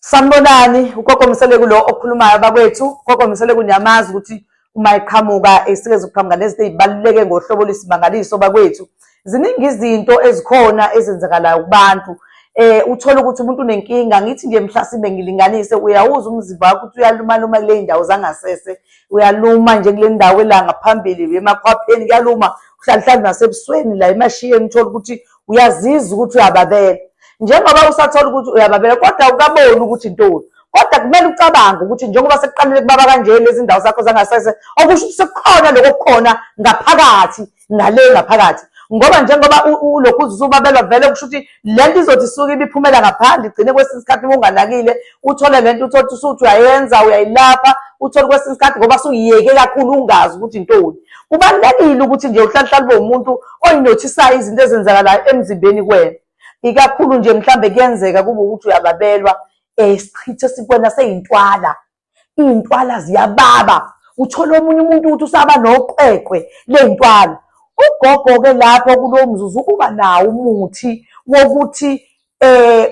Sanibonani, uGogo Mseleku lo okhulumayo bakwethu. UGogo Mseleku niyamazi ukuthi uma eqhamuka esuke ezoqhamuka nezinto ey'baluleke ngohlobo oluyisimangaliso bakwethu. Ziningi izinto ezikhona ezenzakalayo kubantu. Uthole ukuthi umuntu unenkinga, ngithi nje mhlasimbe ngilinganise, uyawuzwa umzimba wakho ukuthi uyalumaluma kule y'ndawo zangasese, uyaluma nje kule ndawo ela ngaphambili emakhwapheni kuyaluma, uhlalihlali nasebusweni la emashiyeni uthole ukuthi uyazizwa ukuthi uyababela njengoba usathola ukuthi uyababela kodwa ukaboni ukuthi intoni kodwa kumele ucabange ukuthi njengoba sekuqalile kubaba kanje lezi ndawo zakho zangasese okusho ukuthi sekukhona lokho okukhona ngaphakathi ngale ngaphakathi ngoba njengoba ulokhu usubabelwa vele kusho ukuthi le nto izothi isuke ibiphumela ngaphandle igcine kwesinye isikhathi uma unganakile uthole le nto uthole ukuthi usuthi uyayenza uyayilapha uthole kwesinye isikhathi ngoba suyiyeke kakhulu ungazi ukuthi intoni Kubalulekile ukuthi nje uhlale uhlale ube umuntu oyinothisayo izinto ezenzakalayo emzimbeni kuwena. Ikakhulu nje mhlambe kuyenzeka kube ukuthi uyababelwa isichitho esikwena seyintwala. Iy'ntwala ziyababa. Uthole omunye umuntu ukuthi usaba noqweqwe ley'ntwala. Ugogo-ke lapho kulowo mzuzu uba nawo umuthi wokuthi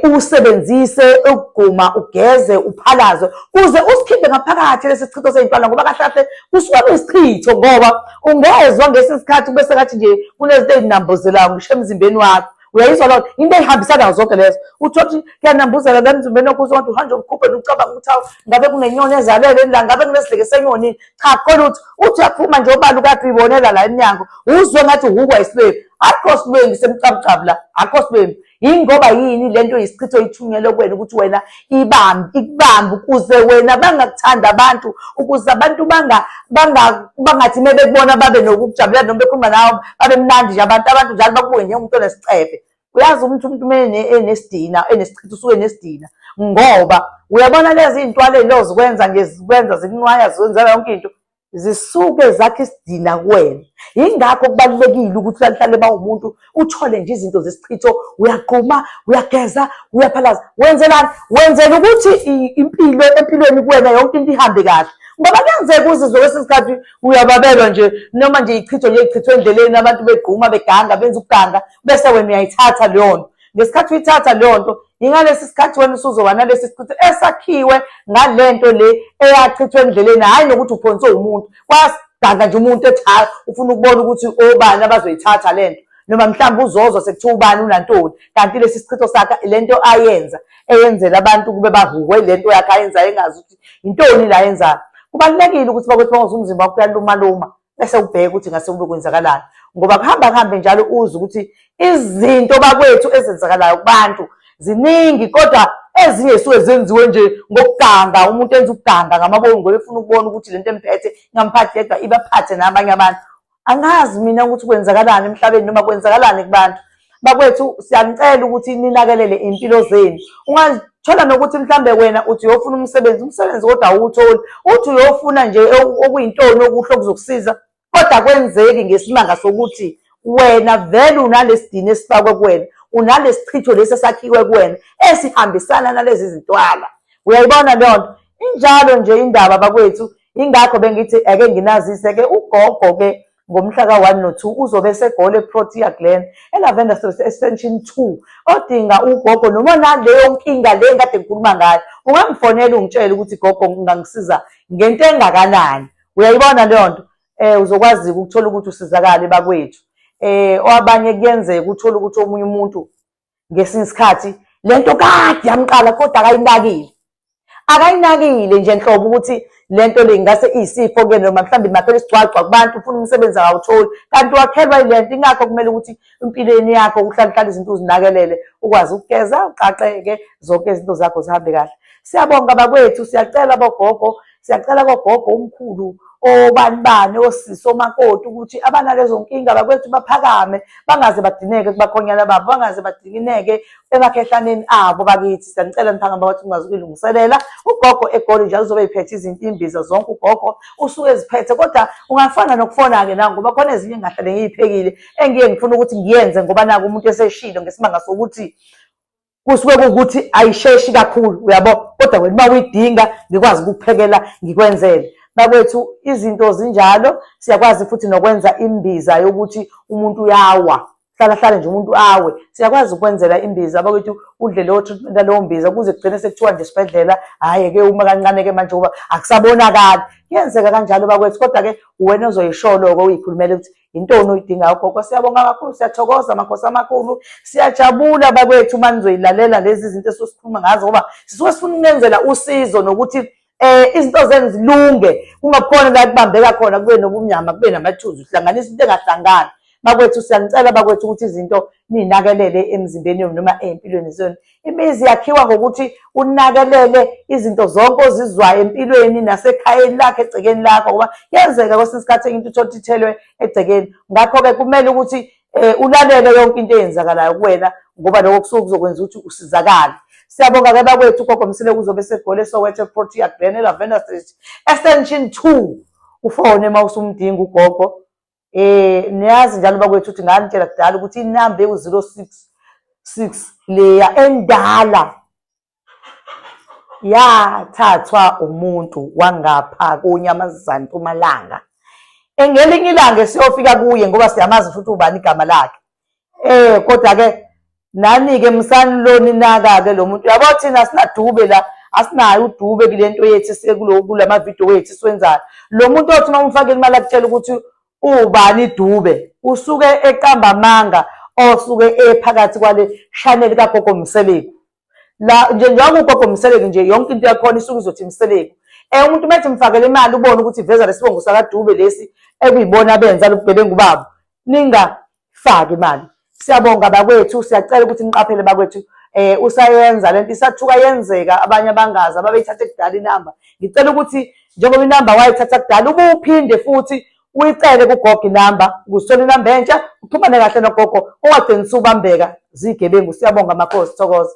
uwusebenzise ukuguma ugeze uphalaze kuze usikhiphe ngaphakathi lesi sichitho seyintwana ngoba kahle kahle kusuke kuyisichitho ngoba ungezwa ngesinye isikhathi kube sengathi nje kunezinto ey'nambuzelayo ngisho emzimbeni wakho uyayizwa loo into ey'hambisana zonke lezo uthole ukuthi kuyanambuzela la emzimbeni wakho uzonke uhanjwe ukhuphe ucabanga ukuthi hawu ngabe kunenyoni ezalele la ngabe kunesidleke senyoni cha khona uthi uthi uyaphuma nje obala ukade uyibonela la emnyango uzwe ngathi uhukwa isilwembu akho silwembu semcabucabu la akho silwembu Yingoba yini lento yisichitho ithunyelwe kuwena ukuthi wena ibambe ikubambe ukuze wena bangakuthanda abantu ukuze abantu banga banga bangathi mebekubona babe nokukujabulela noma bekhuluma nawe babe mnandi nje abantu abantu njalo bakubuke njengomuntu onesicefe uyazi umuntu umuntu enesidina enesichitho usuke enesidina ngoba uyabona lezi iy'ntwala ey'lo zikwenza nje zikwenza zikunwaya zenzela yonke into zisuke zakhe isidina kuwena yingakho kubalulekile ukuthi uhlale ba umuntu uthole nje izinto zesichitho uyagquma uyageza uyaphalaza wenzelani wenzela ukuthi impilo empilweni kuwena yonke into ihambe kahle ngoba kuyenzeka uzizwe kwesinye isikhathi uyababelwa nje noma nje ichitho nje ichithwe endleleni abantu begquma beganga benza ukuganga bese wena uyayithatha leyo nto ngesikhathi uyithatha leyo nto yingalesi sikhathi wena usuzoba nalesi sichitho esakhiwe ngale nto le eyachithwa endleleni hhayi nokuthi uphonswe umuntu kwasidanga nje umuntu ethi hhayi ufuna ukubona ukuthi obani abazoyithatha le nto noma mhlawumbe uzozwa sekuthiwa ubani unantoni kanti lesi sichitho sakhe le nto ayenza eyenzela abantu kube bahuhwe le nto yakhe ayenzayo engazi ukuthi yintoni la ayenzayo kubalulekile ukuthi bakwethu bangozwa umzimba wakho uyalumaluma bese ubheke ukuthi ngase kube kwenzakalani ngoba kuhamba kuhambe njalo uzwe ukuthi izinto bakwethu ezenzakalayo kubantu ziningi kodwa ezinye zisuke zenziwe nje ngokuganga umuntu enza ukuganga ngamabomu ngoba efuna ukubona ukuthi lento emphethe ingamphathi yedwa ibaphathe nabanye abantu angazi mina ukuthi kwenzakalani emhlabeni noma kwenzakalani kubantu bakwethu siyanicela ukuthi ninakelele iy'mpilo zenu ungathola nokuthi mhlambe wena uthi uyofuna umsebenzi umsebenzi kodwa awuwutholi uthi uyofuna nje okuyintoni okuhle okuzokusiza kodwa kwenzeki ngesimanga sokuthi wena vele unalesidini esifakwe kuwena unalesichitho lesi esakhiwe kuwena esihambisana nalezi zintwala uyayibona leyo nto injalo nje indaba bakwethu ingakho bengithi ake nginazise ke ugogo ke ngomhla ka-1 no-2 uzobe esegoli eProtea Glen eLavender Street Extension 2 odinga ugogo noma naleyo nkinga le ngikade ngikhuluma ngayo ungangifonela ungitshele ukuthi gogo ungangisiza ngento engakanani uyayibona leyo nto uzokwazi ukuthola ukuthi usizakale bakwethu abanye kuyenzeka uthole ukuthi omunye umuntu ngesinye isikhathi lento kade yamqala kodwa akayinakile akayinakile nje nhlobo ukuthi lento le ingase iyisifo ke noma mhlawumbe imakhela isigcwagcwa kubantu ufuna umsebenzi akawutholi kanti wakhelwa yile nto ingakho kumele ukuthi empilweni yakho uhlale uhlale izinto uzinakelele ukwazi ukugeza uqaqeke zonke izinto zakho zihambe kahle siyabonga bakwethu siyacela bogogo siyacela kogogo umkhulu obani bani osisi omakoti ukuthi abanalezo nkinga bakwethu baphakame bangaze badineke kubakhonyana babo bangaze badineke emakhehlaneni abo bakithi siyanicela niphakame bakwethu ungaze ukuyilungiselela ugogo egoli njalo uzobe iphethe izinto imbiza zonke ugogo usuke eziphethe kodwa ungafana nokufona-ke na ngoba khona ezinye engahlale ngiyiphekile engiye ngifuna ukuthi ngiyenze ngoba naku umuntu eseshilo ngesimanga sokuthi kusuke kuwukuthi ayisheshi kakhulu uyabo kodwa wena uma uyidinga ngikwazi ukukuphekela ngikwenzele bakwethu izinto zinjalo siyakwazi futhi nokwenza imbiza yokuthi umuntu uyawa. Hlala hlale nje umuntu awe. Siyakwazi ukwenzela imbiza abakwethu, udle leyo treatment yaleyo mbiza kuze kugcine sekuthiwa nje esibhedlela, hhayi-ke uma kancane-ke manje ngoba akusabonakali. Kuyenzeka kanjalo bakwethu, kodwa-ke uwena ozoyisholo-ke uyikhulumele ukuthi yintoni oyidingayo gogo. Siyabonga kakhulu, siyathokoza makhosi amakhulu, siyajabula bakwethu uma nizoyilalela lezi zinto esosikhuluma ngazo, ngoba sisuke sifuna ukunenzela usizo nokuthi izinto zenu zilunge, kungakhona la kubambeka khona, kube nobumnyama, kube namathunzi, uhlanganisa into engahlangani. Bakwethu, siyanicela bakwethu ukuthi izinto niyinakelele emzimbeni yenu noma ey'mpilweni zenu. Imizi yakhiwa ngokuthi unakelele izinto zonke ozizwayo empilweni nasekhayeni lakho, egcekeni lakho, ngoba kuyenzeka kwesinye isikhathi enye into uthole ukuthi ithelwe egcekeni. Ngakho-ke kumele ukuthi ulalele yonke into eyenzakalayo kuwena, ngoba lokho kusuke kuzokwenza ukuthi usizakale. Siyabonga-ke bakwethu, uGogo Mseleku uzobe eseGoli, eSoweto, eProtea Glen, eLavender Street, Extension 2. Ufone uma usumdinga ugogo. Niyazi njalo bakwethu ukuthi nganitshela kudala ukuthi inamba ewu-066 leya endala yathathwa umuntu wangapha koNyamazane Mpumalanga. Engelinye ilanga siyofika kuye ngoba siyamazi futhi ubani igama lakhe. Kodwa ke nani ke msani lo ninaka ke lo muntu. Yabo thina sinadube la, asinayo udube kule nto yethu esikulo kulama video wethu siwenzayo. Lo muntu othi uma umfakile imali akutshela ukuthi ubani Dube, usuke eqamba amanga osuke ephakathi kwale channel kaGogo Mseleku. La nje njengoba uGogo Mseleku nje yonke into yakhona isuke izothi Mseleku. Umuntu methi mfakele imali ubone ukuthi iveza lesibongo sakaDube lesi ekuyibona abenza lobugebengu babo. Ningafaki imali. Siyabonga bakwethu, siyacela ukuthi niqaphele bakwethu. Usayenza lento isathuka yenzeka abanye abangazi ababeyithathe kudala inamba. Ngicela ukuthi njengoba inamba wayithatha kudala ubuphinde futhi uyicele kugogo inamba ukuze uthole inamba entsha, uxhumane kahle nogogo, ungagcini usubambeka zigebengu. Siyabonga makhosi, thokoza.